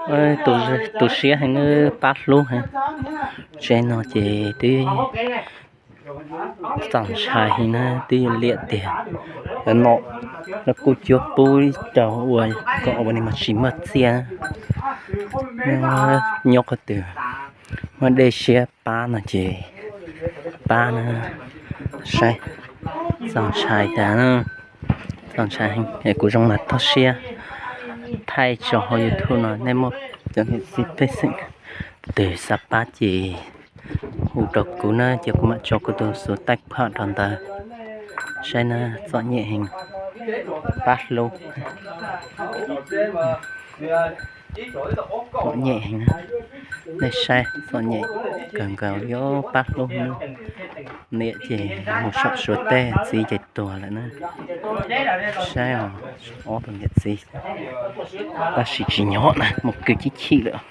Tu siab heev na, pab hlub heev. Tsev no ces twb txaus ntshai heev na, twb yuav liam tiag. Cov nom no kuj cuab pub ib rau ua kom ua ni mas tsis muaj txiaj. Nyob qhov twg muaj dej siab pab no ces pab na, saib, txaus ntshai tas, txaus ntshai heev. Es kuv Zoo Mas Toj Siab thaij tso hauv YouTube no, nej muaj cov niam txiv pej xeem twg xav pab ces hu rau kuv na, ces kuv mam tso kuv tus xov tooj rau ntawd. Saib na, txom nyem heev, pab hlub. Txom nyem heev, nej saib, txom nyem kawg nkaus li, pab hlub. Niam ces mus saum Suav teb, txiv ces tuag lawm na. Saib os, ob tug niam txiv tab sis tsis nyob na, mus kwv chim chim lawm.